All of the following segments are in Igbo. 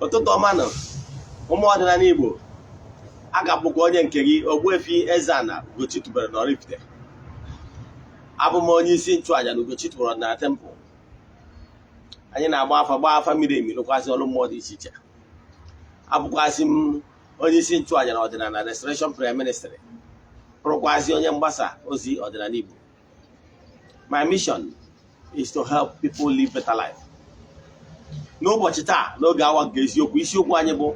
Ụtụtụ ọma nọ, ụmụ ọdịnala Igbo. A ga-abụkwa onye nke gị, Ogbuefi Eze-Ana Ugochi tubelu na Oraifite. Abụ m onye isi nchụaja na Ugochi tubelu ọdịnala temple. Anyị na-agba afa, gbaa afa miri emi, rụkwazị ọrụ mmụọ dị iche iche. Abụkwazị m onye isi nchụaja na Ọdịnala Restoration Prayer Ministry, bụrụkwazị onye mgbasa ozi ọdịnala Igbo. My mission is to help people live better life. N'ụbọchị taa, n'oge awa nke eziokwu, isiokwu anyị bụ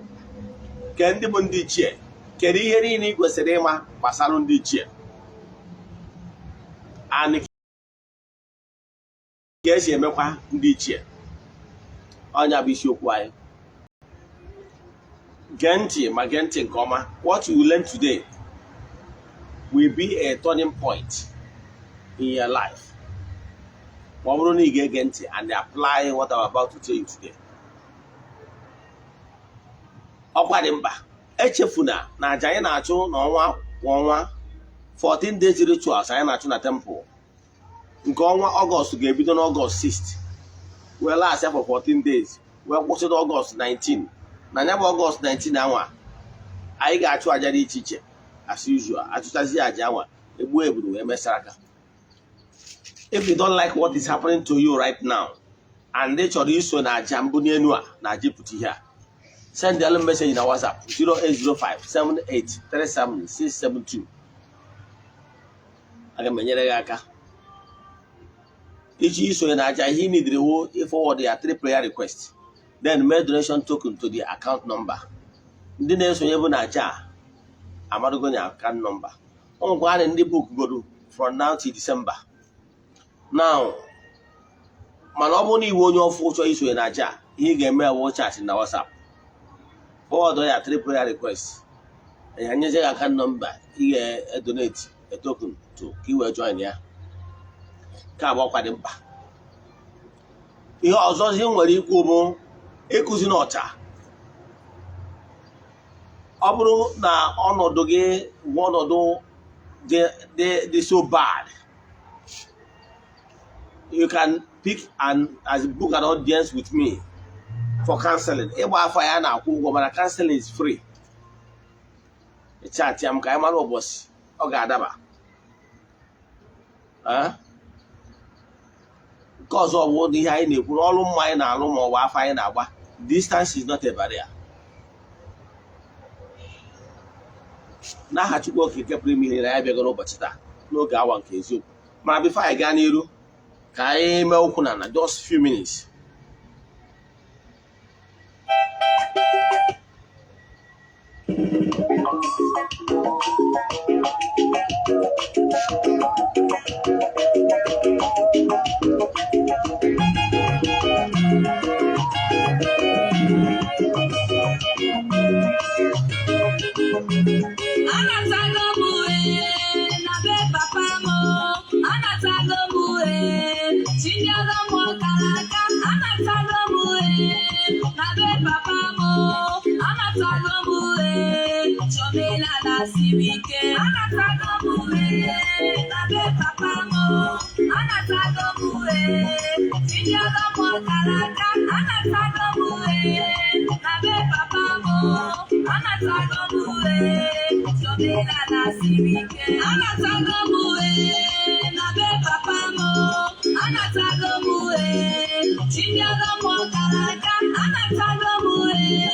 ke ndị bụ ndị ichie. Kedu ihe niile ị kwesịrị ịma gbasara ndị ichie and ka esi emekwa ndị ichie? Ọnya bụ isiokwu anyị. Gee ntị, ma gee ntị nke ọma. What you learn today will be a turning point in your life, ma ọ bụrụ na ị ga-ege ntị and apply what I'm about to tell you today. Ọkwa dị mkpa, echefuna na aja anyị na-achụ n'ọnwa kwa ọnwa, 14 days rituals anyị na-achụ na temple, nke ọnwa Ọgọst ga-ebido n'Ọgọst 6 wee last for 14 days, wee kwụsị n'Ọgọst 19. Na ya bụ Ọgọst 19 anwa, anyị ga-achụ aja dị iche iche as usual. Achụchazi aja anwa, egbuo eburu, wee mesara aka. If you don't like what is happening to you right now and ị chọrọ iso na aja mbụ n'elu a na aja pụta ihe a, send them message na WhatsApp 08057837672. Aga m enyere gị aka iji isonye na aja. Ihe ị nidiri wo forward ya three prayer request, then make donation token to the account number. Ndị na-esonye bụ na aja a amadogo na account number. O nwekwara ndị book goro from now till December now. Mana ọ bụrụ na iwe onye ọfụ chọọ isonye na aja, ihe ị ga-eme bụ chat na WhatsApp, forward ya three prayer request, ya nyezi gị account number ị ga-edonate a token to ka ị wee join ya. Nke abụọ kwa dị mkpa. Ihe ọzọzi m nwere ikwu bụ ịkụzi n'ọcha. Ọ bụrụ na ọnọdụ gị bụ ọnọdụ dị so bad, you can pick and as book an audience with me for counseling. Ịgba afa ya na-akwụ ụgwọ, mana counseling is free. Chat ya m ka anyị mara ụbọchị ọ ga-adaba. Ah? Nke ọzọ bụ na ihe anyị na-ekwu n'ọrụ mma anyị na-alụ ma ọ bụ afa anyị na-agba, distance is not a barrier. N'aha Chukwu Okike pụrụ ime ihe niile, anyị bịago n'ụbọchị taa n'oge awa nke eziokwu. Mana before anyị gaa n'iru, ka anyị mee okwu na just few minutes. Anatago m ee na be papa m, anatago m ee, chinyere m ọkara aka, anatago m ee na be papa m, anatago m ee, chọmela siri ike, anatago m ee na be papa m, anatago m ee, chinyere m ọkara aka, anatago m ee na be papa m, anatago m ee, chọmela siri ike, anatago m ee na be papa m, anatago m ee, chinyere m ọkara aka, anatago m ee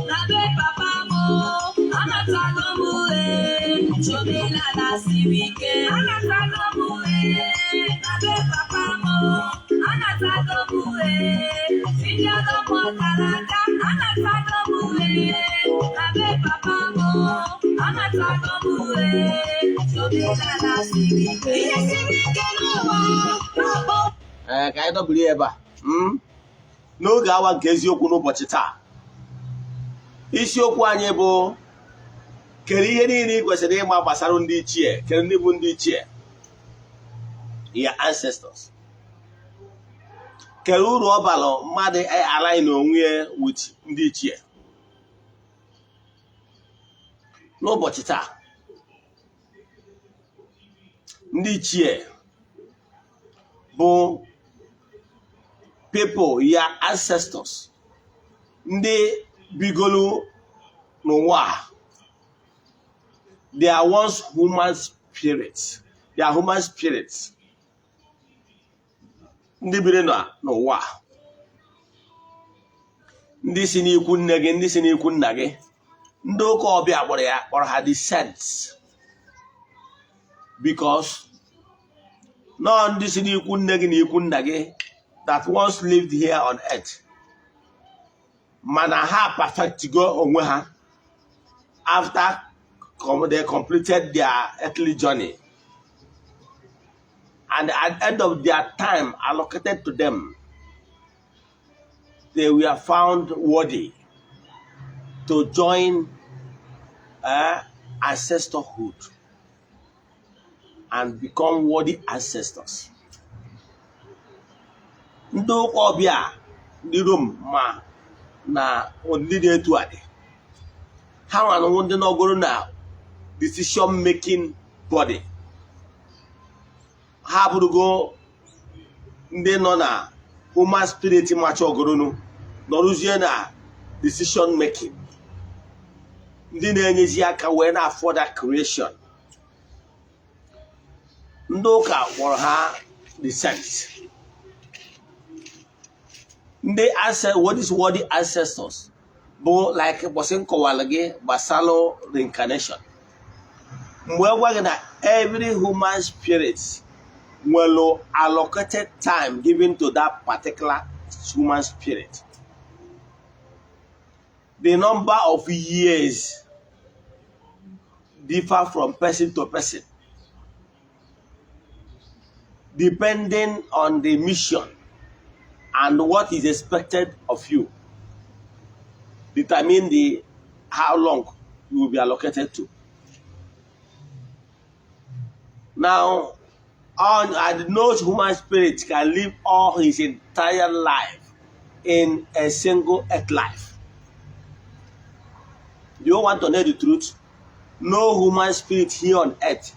na be papa m, anatago m ee, chọmela siri ike, anatago m ee na be papa m, anatago m ee, chinyere m ọkara aka, anatago m ee na be papa m, anatago m ee, chọmela siri ike, ihe siri ike n'ụwa n'ọkpọ. Ee, ka anyị dọbiri ya ebe a. N'oge awa nke eziokwu n'ụbọchị taa, isiokwu anyị bụ kere ihe niile ị kwesịrị ịma gbasara ndị ichie. Kere ndị bụ ndị ichie, your ancestors. Kere uru ọ bara mmadụ align onwe ya with ndị ichie. N'ụbọchị taa, ndị ichie bụ People, your ancestors, ndị bigolu n'ụwa a, they are once human spirits. They are human spirits. Ndị biri n'ụwa a, ndị si n'ikwu nne gị, ndị si n'ikwu nna gị, ndị ụka ọbịa kpọrọ ya, kpọrọ ha the saints, because nọọ ndị si n'ikwu nne gị na ikwu nna gị that once lived here on earth, mana ha perfectigo onwe ha after they completed their earthly journey, and at the end of their time allocated to them, they were found worthy to join ancestorhood and become worthy ancestors. Ndị ụka ọbịa, ndị Rom, ma na ndị dị etu a dị, ha nwanwụ ndị nọgoro na decision making body. Ha bụrụgo ndị nọ na human spirit macha ogoronu, nọrụzie na decision making, ndị na-enyezi aka wee na further creation. Ndị ụka kpọrọ ha the saints. Ndị what is worthy ancestors bụ like ụbọchị nkọwara gị gbasalụ reincarnation, mgbe gwa gị na every human spirit nwere allocated time given to that particular human spirit. The number of years differ from person to person depending on the mission and what is expected of you determine the how long you will be allocated to. Now, on and no human spirit can live all his entire life in a single earth life. Do you want to know the truth? No human spirit here on earth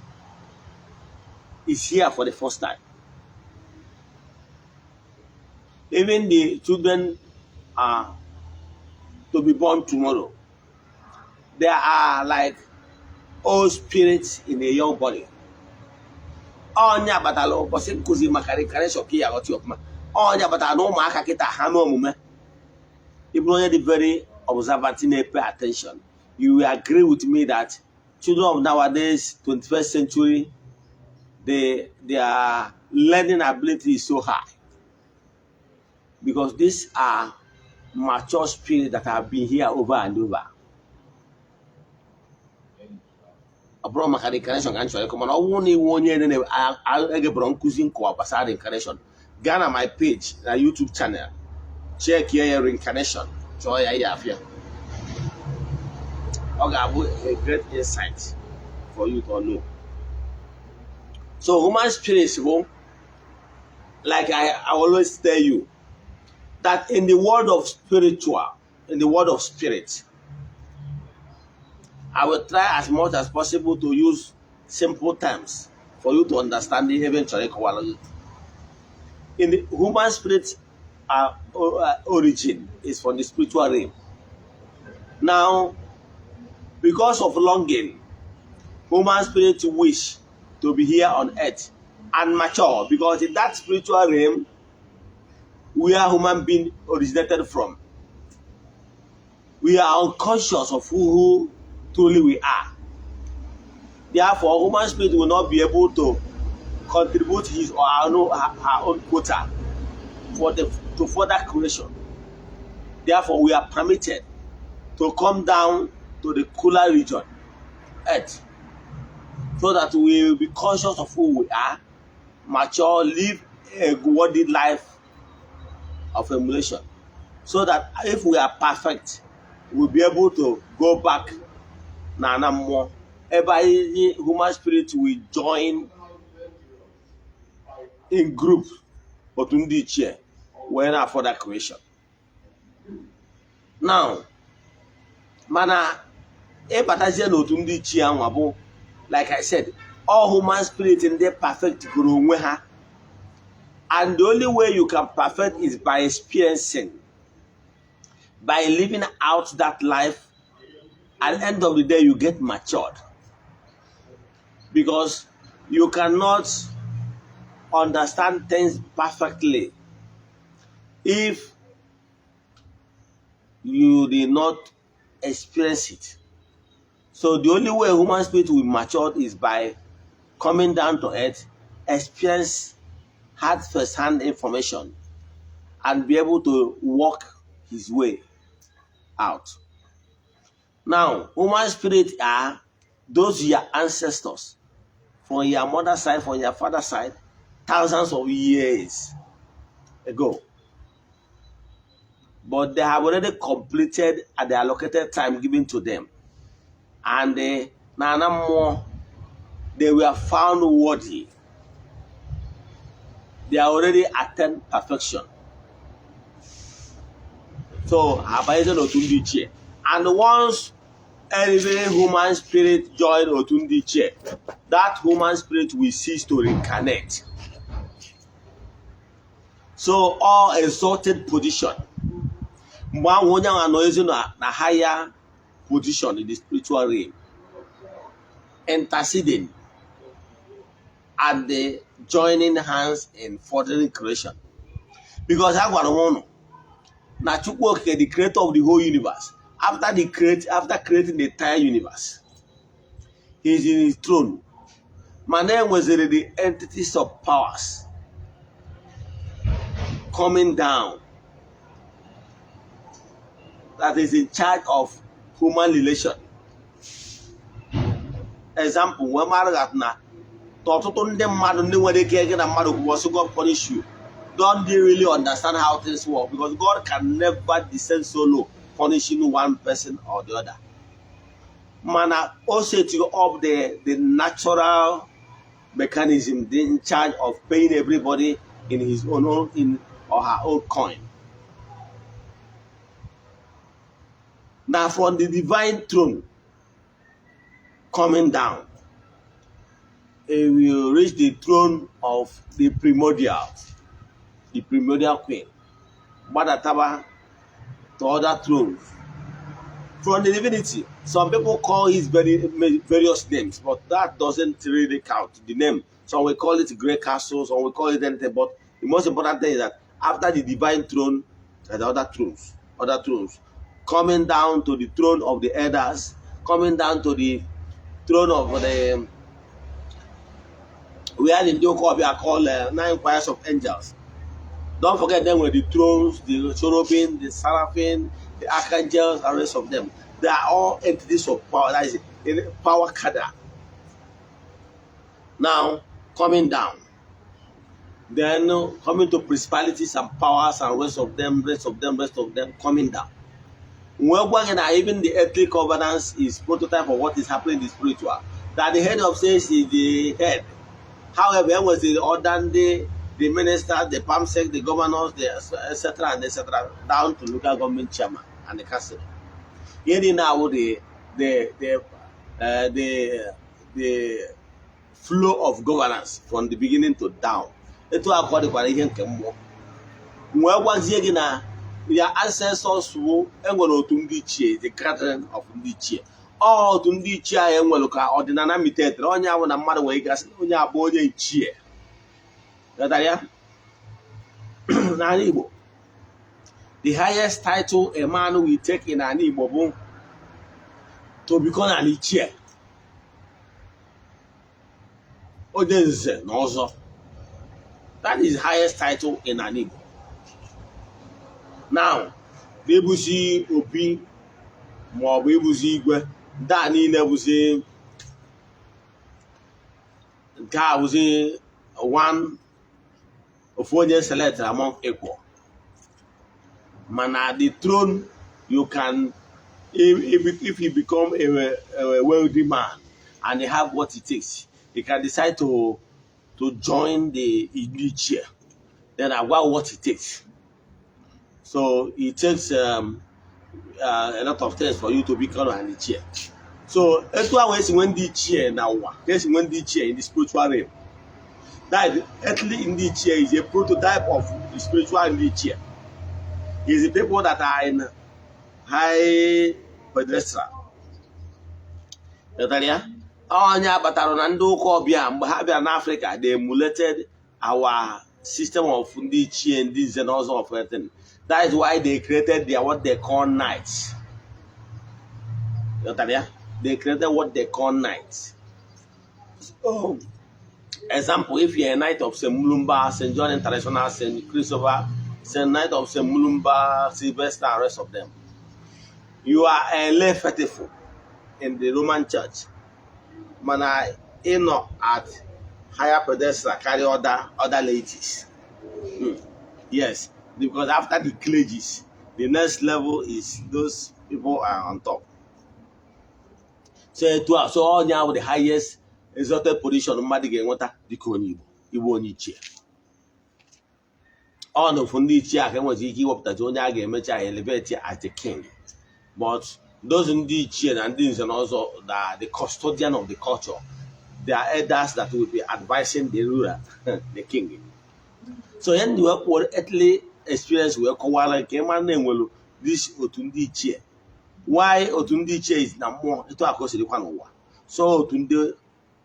is here for the first time. Even the children are to be born tomorrow, they are like old spirits in a young body. Onye abatala ụbọchị nkụzi maka reincarnation ka ya aghọta ọfụma. Onye abatara na ụmụaka kịta ha n'omume, ịbụrụ onye dị very observant, na-pay attention, you will agree with me that children of nowadays, 21st century, their learning ability is so high because these are mature spirits that have been here over and over. Ọ bụrụ maka reincarnation ka m chọrọ ịkọ, mana ọ bụrụ na iwu onye na-egebụrụ nkụzi nkọwa gbasara reincarnation, gaa na my page na YouTube channel, checkie ya, reincarnation, chọọ ya ihe afịa. Ọ ga-abụ a great insight for you to know. So human spirits bụ like I always tell you that in the world of spiritual, in the world of spirit, I will try as much as possible to use simple terms for you to understand the even chọrọ ịkọwara gị. In the human spirit, origin is from the spiritual realm. Now, because of longing, human spirit wish to be here on earth and mature, because in that spiritual realm where human being originated from, we are unconscious of who truly we are. Therefore, human spirit will not be able to contribute his or her own quota for the to further creation. Therefore, we are permitted to come down to the cooler region, earth, so that we will be conscious of who we are, mature, live a worthy life of emulation, so that if we are perfect, we'll be able to go back na ana mmụọ ebe anyị human spirit will join in group, otu ndị ichie, wee na further creation. Now, mana ịbatazie n'otu ndị ichie anwa bụ, like I said, all human spirit ndị perfect gụrụ onwe ha. And the only way you can perfect is by experiencing, by living out that life. At the end of the day, you get matured, because you cannot understand things perfectly if you did not experience it. So the only way human spirit will mature is by coming down to earth, experience hard first-hand information, and be able to walk his way out. Now, human spirit are those your ancestors from your mother's side, from your father's side, thousands of years ago. But they have already completed at the allocated time given to them. And they, na more, they were found worthy. They are already attained perfection. So, abanyeze n'otu ndị ichie. And once every human spirit join otu ndị ichie, that human spirit will cease to reincarnate. So, all exalted position. Mgbe ahụ onye ahụ anọ ezi na higher position in the spiritual realm, interceding and the joining hands in furthering creation. Because a gwara m ụnụ na Chukwu Okike, the creator of the whole universe, after creating the entire universe, he is in his throne. Mana enweziri the entities of powers coming down that is in charge of human relation. Example, wee mara that na ọtụtụ ndị mmadụ ndị nwere ike gị na mmadụ kwuo sị God punish you, don't they really understand how things work? Because God can never descend so low punishing one person or the other. Mana o set up the natural mechanism in charge of paying everybody in his own in or her own coin. Now, from the divine throne coming down, it will reach the throne of the primordial queen, gbadataba to other thrones. From the divinity, some people call his very various names, but that doesn't really count. The name, some will call it Great Castle, some will call it anything, but the most important thing is that after the divine throne, there are other thrones, coming down to the throne of the elders, coming down to the throne of the where the ndị ụka ọbịa call nine choirs of angels. Don't forget them were the thrones, the cherubim, the seraphim, the archangels, and rest of them. They are all entities of power. That is in power cadre. Now, coming down. Then coming to principalities and powers and rest of them, rest of them, rest of them, coming down. Wee gwa gị na even the earthly covenants is prototype of what is happening in the spiritual. That the head of state is the head. However, there was the other the minister, the perm sec, the governors, the etc. and etc. down to local government chairman and the council. Here now the flow of governance from the beginning to down. Etu a ka ọ dịkwara ihe nke mmụọ. Wee gwazie gị na your ancestors wụ enwere otu ndị ichie, the gathering of ndị ichie. Ọ otu ndị ichie ahụ enwere ka ọdịnala mitetere onye ahụ na mmadụ nwere ike asị na onye abụ onye ichie. Ghọtara ya? N'ala Igbo, the highest title a man will take in ala Igbo bụ to become an ichie, onye nze na ọzọ. That is the highest title in ala Igbo. Now, ịbụzi obi ma ọ bụ ịbụzi igwe, ndị a niile bụzi nke a bụzi one ofu onye select among equal. Mana the throne, you can if you become a wealthy man and you have what it takes, you can decide to join the Ichie. Then agwa what it takes. So it takes a lot of things for you to become an Ichie. So etu ahụ esi nwee ndị ichie na ụwa ka esi nwee ndị ichie in the spiritual realm. That is, earthly ndị ichie is a prototype of the spiritual ndị ichie, is the people that are in high pedestal. Ghọtara ya? Onye akpatara na ndị ụka ọbịa, mgbe ha bịara n'Africa, they emulated our system of ndị ichie, ndị nze na ọzọ of everything. That is why they created their, what they call, knights. Ghọtara ya? They created what they call knights. So, example, if you're a knight of St. Mulumba, St. John International, St. Christopher, St. Knight of St. Mulumba, Sylvester, and rest of them, you are a lay faithful in the Roman Church. Mana ị nọ at higher pedestal carry other ladies. Yes, because after the clergies, the next level is those people are on top. So etu a, so onye ahụ, the highest exalted position mmadụ ga-enweta dịka onye Igbo, Igbo onye ichie. Ọ na ofu ndị ichie a ka enwere ike iwepụtazi onye a ga-emecha elevate as the king. But those ndị ichie na ndị nze na ọzọ, the custodian of the culture, they are elders that will be advising the ruler, the king. So ya ndị wee kwuo earthly experience wee kọwara nke ịma na enwelu this otu ndị ichie. Why otu ndị ichie is na mmụọ, etu a ka o siri kwa n'ụwa. So otu ndị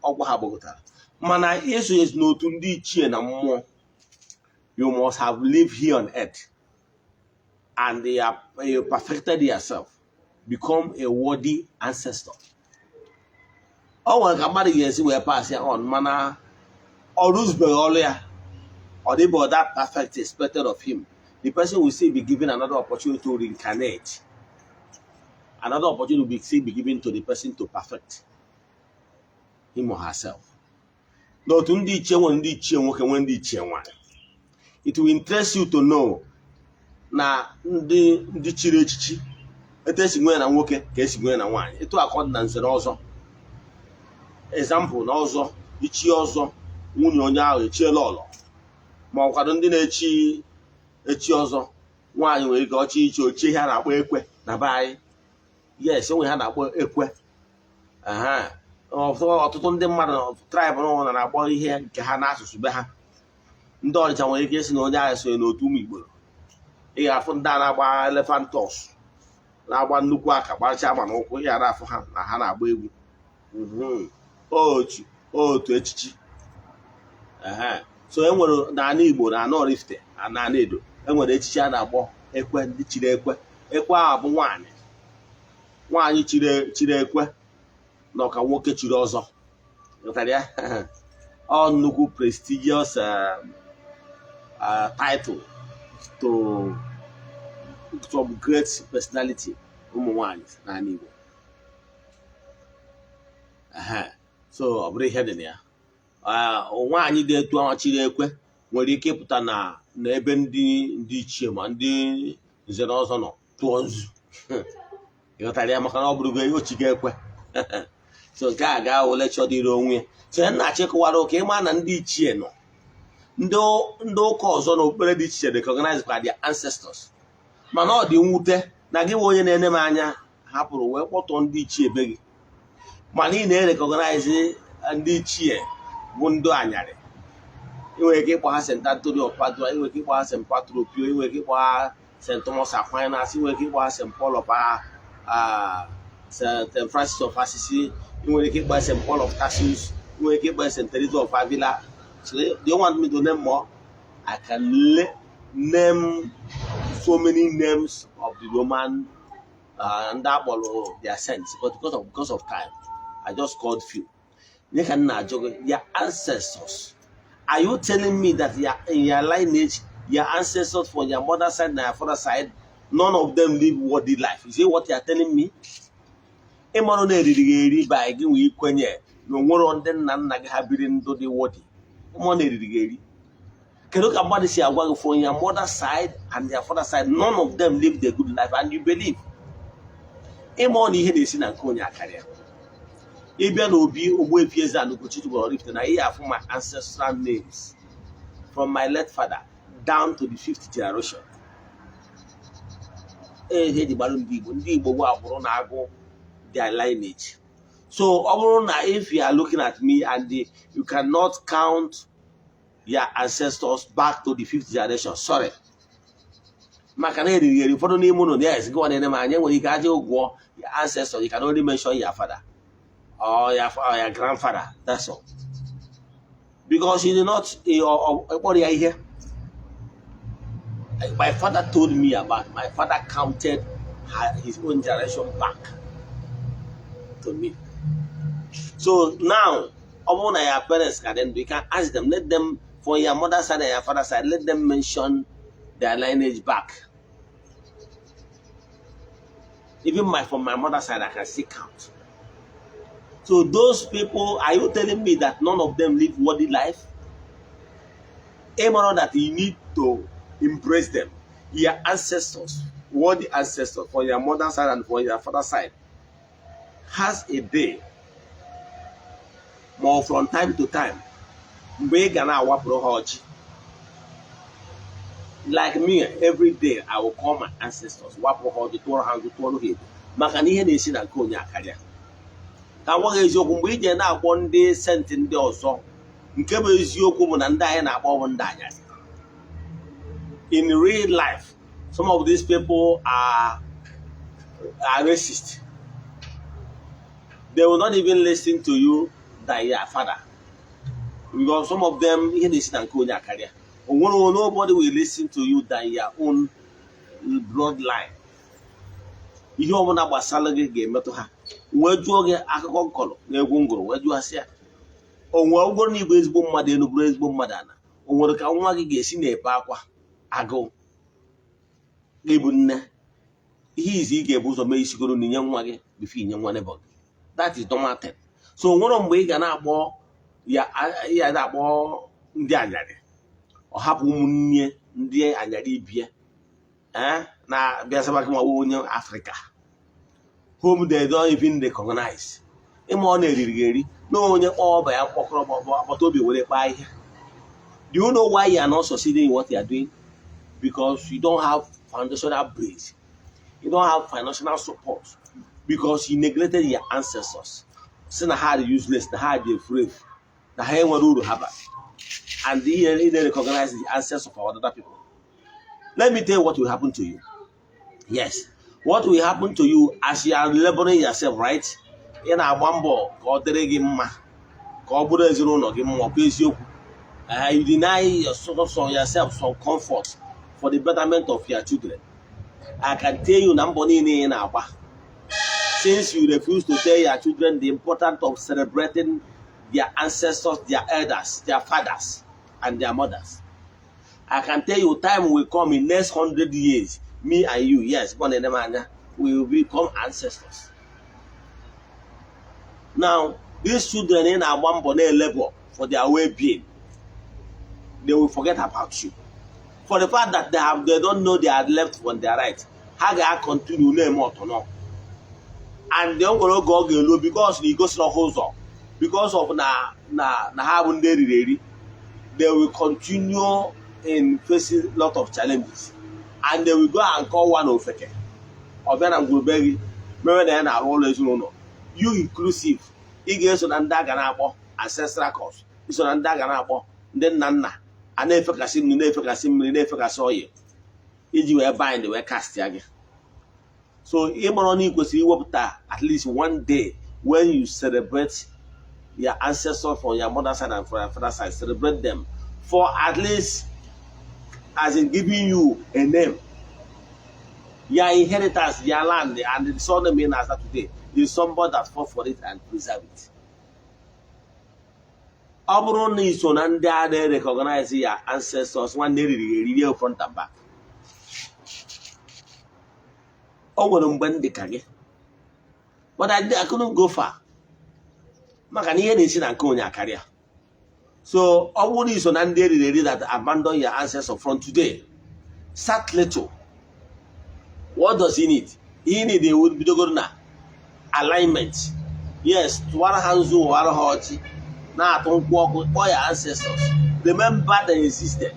ọgwa ha gbagotara, mana isonye n'otu ndị ichie na mmụọ, you must have lived here on earth and you perfected yourself, become a worthy ancestor. Ọ nwere ka mmadụ ga-esi wee pass ya on, mana ọ rụzubeghị ọrụ ya, ọ dịbụ that perfect expected of him. The person will still be given another opportunity to reincarnate. Another opportunity will still be given to the person to perfect him or herself. N'otu ndị ichie, nwere ndị ichie nwoke, nwere ndị ichie nwanyị. It will interest you to know na ndị chiri echichi, etu esi nwee na nwoke ka esi nwee na nwaanyị, etu akọ dị na nze na ọzọ. Example, na ọzọ, ichi ọzọ, nwunye onye ahụ echiela ọlọ, ma ọ kwado ndị na-echi echi ọzọ nwaanyị nwere ike ọchị ichi ochie ihe a na-akpọ ekwe na be anyị. Yes, onwe ha na-akpọ ekwe. Aha. Ọtụtụ ndị mmadụ tribe n'ụwa na-akpọ ihe nke ha n'asụsụ be ha. Ndị Ọnịcha nwere ike isi na onye ahụ sonye n'otu ụmụ Igbo. Ị ga-afụ ndị a na-agba elephant tusk, na-agba nnukwu aka, gbacha ama n'ụkwụ. Ị ga afụ ha na ha na-agba egwu. Otu echichi. Ehe. So e nwere n'ala Igbo, na ana Oraifite na ana Edo, e nwere echichi a na-akpọ ekwe. Ndị chiri ekwe, ekwe ahụ bụ nwaanyị, nwaanyị chiri ekwe na ọka nwoke chiri ọzọ. Ghọtara ya? Ọ nnukwu prestigious title to some great personality ụmụ nwaanyị n'ala Igbo. Ehe. So ọ bụrụ ihe dị na ya, nwaanyị dị etu ahụ chiri ekwe nwere ike ịpụta na n'ebe ndị ichie ma ndị nze na ọzọ nọ tụọ nzu. Ịghọtara ya? Maka na ọ bụrụgo ochigo ekwe. So nke a ga-awụ lekchọ dịrị onwe ya. So ya na-achọ ịkọwara ụka ịma na ndị ichie nọ, ndị ụka ọzọ na okpukpere dị iche iche recognize kwa their ancestors. Mana ọ dị mwute na gị nwe onye na-ene m anya hapụrụ wee kpọtọ ndị ichie be gị, mana ị na-erecognize ndị ichie bụ ndị anyarị. Ị nwere ike ịkpọ ha St. Anthony of Padua, ị nwere ike ịkpọ ha St. Patrick, ị nwere ike ịkpọ ha St. Thomas Aquinas, ị nwere ike ịkpọ ha St. Paul of St. Francis of Assisi, ị nwere ike ịkpọ ha St. Paul of Tarsus, ị nwere ike ịkpọ ha St. Teresa of Avila. So, do you want me to name more? I can name so many names of the Roman ndị akpọrọ their saints, but because of time, I just called few. Nye ka m na-ajụ gị, your ancestors, are you telling me that in your lineage, your ancestors from your mother side and your father side, none of them live worthy life? Is it what you are telling me? Ịmarụ na eriri gị eri by gị nwee ikwenye na onwero ndị nna nna gị ha biri ndụ dị worthy. Ịmarụ na eriri gị eri. Kedu ka mmadụ si agwa gị from your mother side and your father side, none of them lived a good life, and you believe? Ịma na ihe na-esi na nke onye akarịa. Ịbịa n'obi Ogbuefi Eze-Ana Ugochi tubelu Oraifite, na ihe afụ my ancestral names from my late father down to the fifth generation. Ee, ihe eji gbara ndị Igbo, ndị Igbo bụ agbụrụ na-agụ their lineage. So ọ bụrụ na if you are looking at me and you cannot count Your ancestors back to the fifth generation. Sorry, maka na eriri eri ụfọdụ n'ime unu. Yes, gị nwa na-ene m anya nwere ike aja ụgwọ your ancestors, you can only mention your father or your grandfather, that's all, because you did not ịkpọrọ ya ihe. My father told me about, my father counted his own generation back to me. So now, ọ bụrụ na your parents ka dị ndụ, you can ask them, let them, for your mother side and your father side, let them mention their lineage back. Even my from my mother side, I can still count. So those people, are you telling me that none of them live worthy life? Ịmara that you need to embrace them, your ancestors, worthy ancestors for your mother side and for your father side, has a day ma ọ from time to time mgbe ị ga na-awapụrụ ha ọjị. Like me, every day I will call my ancestors, wapụ ha ọjị, tụọrọ ha nzu, tụọrọ ha ego, maka na ihe na-esi na nke onye akarịa. Ka m gwa gị eziokwu, mgbe ije na-akpọ ndị saint ndị ọzọ, nke bụ eziokwu bụ na ndị anyị na-akpọ bụ ndị anyasị. In real life, some of these people are racist. They will not even listen to you than your father, because some of them, ihe na-esi na nke onye akarịa. Onwere, nobody will listen to you than your own bloodline. Ihe ọbụla gbasara gị ga-emetụ ha. Wee jụọ gị akụkọ nkọrọ na egwu ngụrụ, wee jụọ sị ya, o nwere ụgwọ na igbo ezigbo mmadụ elu bụrụ ezigbo mmadụ ana, o nwere ka nwa gị ga-esi na-ebe akwa agụụ? Gị bụ nne, ihe izi ị ga-ebu ụzọ mee isigoro na inye nwa gị before inye nwa neighbor gị. That is normal thing. So o nwere mgbe ị ga na-akpọ ya, ya na-akpọ ndị anyarị, ọ hapụ ụmụnne ndị anyarị ibie na-abịa saba gị nwa onye Afrịka whom they don't even recognize. Ịma ọ na-eriri gị eri na onye kpọọ ọba ya mkpọkọrọ agbata obi were kpaa ihe. Do you know why you are not succeeding in what you are doing? Because you don't have foundational base, you don't have financial support, because you neglected your ancestors, si na ha dị useless, na ha dị efu efu, na ha enwere uru ha bara, and you don't recognize the ancestors of our other people. Let me tell you what will happen to you. Yes, what will happen to you as you are laboring yourself, right? Ị na-agba mbọ ka ọ dịrị gị mma, ka ọ bụrụ ezinụlọ gị mma, ọkwa eziokwu? You deny yourself some comfort for the betterment of your children. I can tell you na mbọ niile ị na-agba, since you refuse to tell your children the importance of celebrating their ancestors, their elders, their fathers and their mothers, I can tell you time will come in next 100 years, me and you, yes, born in anya, we will become ancestors. Now, these children ị na-agba mbọ na-elebọ for their well-being, they will forget about you for the fact that they don't know their left from their right. Ha ga-continue na-eme ọtọnọ, and o nwere oge ọ ga-elu, because na igosiri ha ụzọ, because of na ha bụ ndị eriri eri, they will continue in facing lot of challenges, and they will go and call one ofeke ọ bịa na ngwurube gị mewe na ya na-arụ ụlọ ezinụlọ, you inclusive. Ị ga-eso na ndị a ga na-akpọ ancestral curse, iso na ndị a ga na-akpọ ndị nna nna a na-efekasị nnu, na-efekasị mmiri, na-efekasị oyi iji wee bind, wee cast ya gị. So ịmara na ị kwesịrị iwepụta at least one day when you celebrate your ancestors from your mother side and from your father side. Celebrate them for at least, as in giving you a name, your inheritance, your land, and the surname in as today is somebody that fought for it and preserve it. Ọ bụrụ na ị so na ndị a na-recognize ya ancestors, nwanne, eriri eriri front and back. O nwere mgbe m dị ka gị, but I couldn't go far, maka na ihe na-esi na nke onye akarịa. So ọ bụrụ na iso na ndị eriri eri that abandon your ancestors, from today, start little. What does he need? He need ewu bidogoro na alignment. Yes, tụwara ha nzu, wara ha ọchị, na-atụ nkwụ ọkụ, kpọọ ya ancestors. Remember they existed.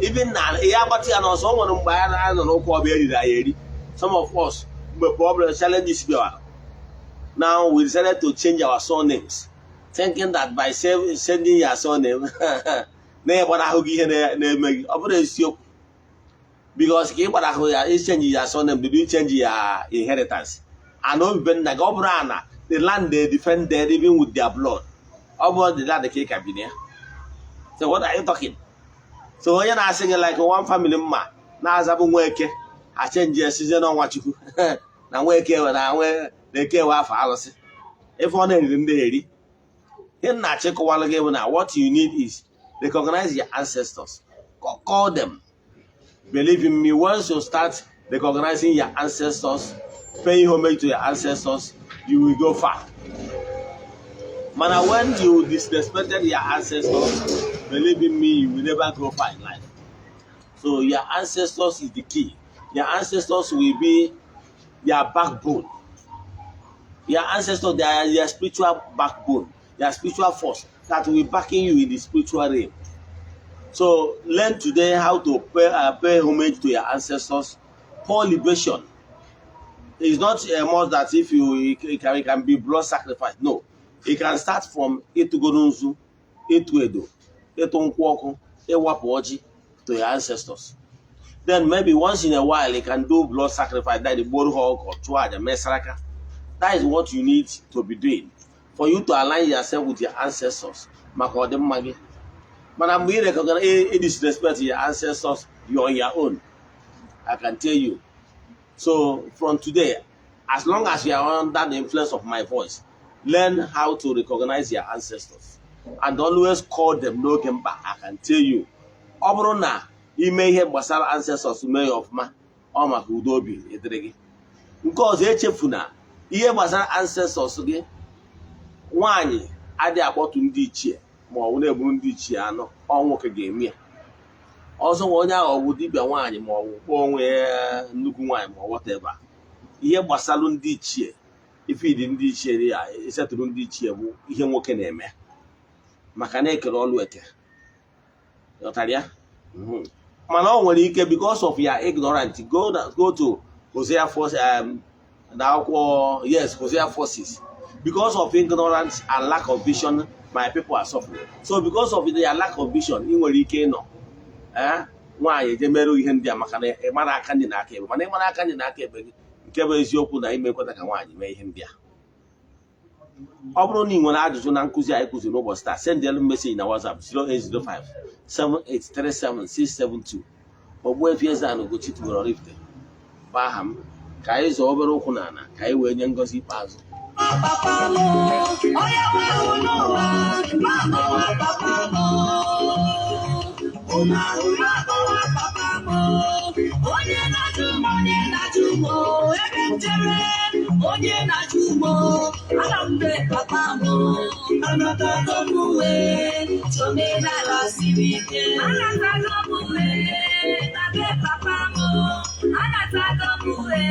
Even na ihe agbata ya n'ọsọ, o nwere mgbe anyị na-anọ n'ụkwụ ọbịa eriri anyị eri. Some of us, mgbe problem, challenges bịara, now we decided to change our surnames. Thinking that by sending your surname na ịgbarahụ gị ihe na-eme gị. Ọ bụrụ eziokwu, because ka ị gbarahụ ya, change your surname, did you change your inheritance? And obibe nna gị, ọ bụrụ ana, the land they defended even with their blood, ọ bụrụ the land ka ị ka bi na ya. So what are you talking? So onye na-asị gị, like one family mma na-azabụ Nweke, achange ya sizie n'ọnwa Chukwu na Nweke na nwe na-eke ewe afọ alụsị ife ọ na-eriri ndị eri. Ihe m na-achịkọwalụ gị bụ na what you need is recognize your ancestors. Call them. Believe in me, once you start recognizing your ancestors, paying homage to your ancestors, you will go far. Mana when you disrespected your ancestors, believe in me, you will never go far in life. So your ancestors is the key. Your ancestors will be your backbone. Your ancestors, they are your spiritual backbone, your spiritual force that will be backing you in the spiritual realm. So learn today how to pay homage to your ancestors. Pour libation. It's not a must that if you it can be blood sacrifice. No, it can start from ịtụgoro nzu, ịtụ edo, ịtụ nkwụ ọkụ, ịwapụ ọjị to your ancestors. Then maybe once in a while you can do blood sacrifice, that the gboro ha ọkụ, chụọ aja, mee saraka. That is what you need to be doing for you to align yourself with your ancestors maka ọdịmma gị. Mana mgbe ị recognize, ị disrespect your ancestors, you're on your own. I can tell you. So from today, as long as you are under the influence of my voice, learn how to recognize your ancestors and always call them n'oge mkpa. I can tell you, ọ bụrụ na ime ihe gbasara ancestors mee ya ọfụma, ọ maka udo obi edere gị. Nke ọzọ, echefuna ihe gbasara ancestors gị. Nwaanyị adịghị akpọtụ ndị ichie ma ọ bụ na-egburu ndị ichie anụ. Ọ nwoke ga-eme ya. Ọzọ nwa, onye ahụ ọ bụ dibịa nwaanyị ma ọ bụ kpọọ onwe ya nnukwu nwaanyị ma ọ whatever, ihe gbasara ndị ichie, ifidi ndị ichie ya, esetụrụ ndị ichie bụ ihe nwoke na-eme, maka na ekere ọlụ eke. Ghọtara ya? Mana ọ nwere ike, because of your ignorant, go to Hosea 4, na akwụkwọ, yes, Hosea 4:6. Because of ignorance and lack of vision, my people are suffering. So because of their lack of vision, ị nwere ike ịnọ nwaanyị eje merụ ihe ndị a, maka na ị mara aka ndị na aka ebe. Mana ị mara aka ndị na aka ebe gị, nke bụ eziokwu na imekweta ka nwaanyị mee ihe ndị a. Ọ bụrụ na ị nwere ajụjụ na nkụzi anyị kụziri n'ụbọchị taa, send elu message na WhatsApp 0805 7837672. Ogbuefi Eze-Ana Ugochi tubelu Oraifite bụ aha m. Ka anyị zọọ obere ụkwụ n'ala ka anyị wee nye ngọzi ikpeazụ. Papa m, onye nwe n'ụwa, mama nwa papa m, unu ahụrụ akpọwa papa m, onye na-ajụ m, onye na-ajụ m, ebe m jere, onye na-ajụ m, ana m be papa m, anatago m uwe, omenala siri ike, anatago m uwe na be papa m, anatago m uwe,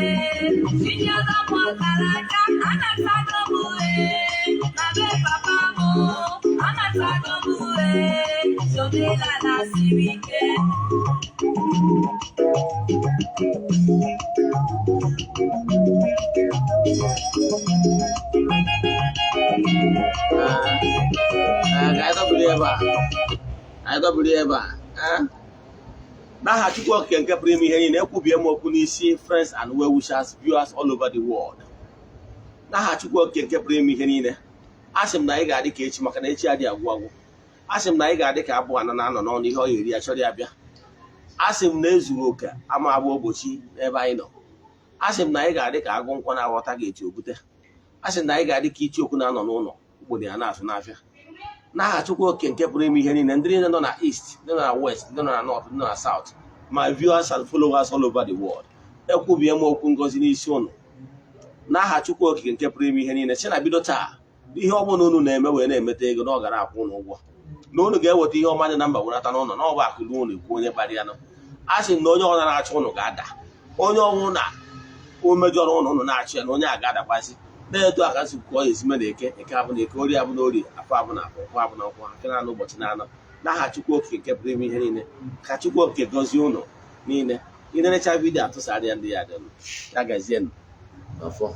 tinyego m ọkara aka, anatago m uwe na be papa m, anatago m uwe, omenala siri ike. Ka anyị dọbiri ebe a, anyị dọbiri ebe a. N'aha Chukwu Okike nke pụrụ ime ihe niile, ekwubie m okwu n'isi friends and well wishers, viewers all over the world. N'aha Chukwu Okike nke pụrụ ime ihe niile, a sị m na anyị ga-adị ka echi, maka na echi adịghị agwụ agwụ. A sị m na anyị ga-adị ka abụọ anọ na-anọ n'ọnụ ihe ọ ga-eri ya chọrọ ya bịa. A sị m na ezughị oke ama agba ogbochi n'ebe anyị nọ. A sị m na anyị ga-adị ka agụ nkwọ na-aghọta ga-eti okwute. A sị m na anyị ga-adị ka ichi okwu na-anọ n'ụlọ ogbonye ya na-asụ n'afịa. N'aha Chukwu Okike nke pụrụ ime ihe niile, ndị niile nọ na east, ndị nọ na west, ndị nọ na north, ndị nọ na south, my viewers and followers all over the world, ekwubie m okwu ngozi n'isi ụnụ n'aha Chukwu Okike nke pụrụ ime ihe niile, si na bido taa, ihe ọ bụla unu na-eme wee na-emeta ego na ọ gara akwụ ụnụ ụgwọ, na unu ga-eweta ihe ọma dị na mba wenata n'ụlọ, na ọ bụ akụrụ unu ekwu onye kpara ya nụ. A sị na onye ọbụla na-achụ ụnụ ga-ada. Onye ọnwụ na o mejọrọ ụnụ, ụnụ na-achụ ya, na onye a ga-adakwasị na-etu aka si kwuo ya. Ezime na eke, eke abụ na eke, orie abụ na orie, afọ abụ na afọ, nkwụ abụ na nkwụ, afọ na ụbọchị na anọ. N'aha Chukwu Okike nke pụrụ ime ihe niile, ka Chukwu Okike gọzie ụnụ niile. Ị na-erecha video, atụsara ya ndị ya dị ya. Gazienụ n'ọfọ.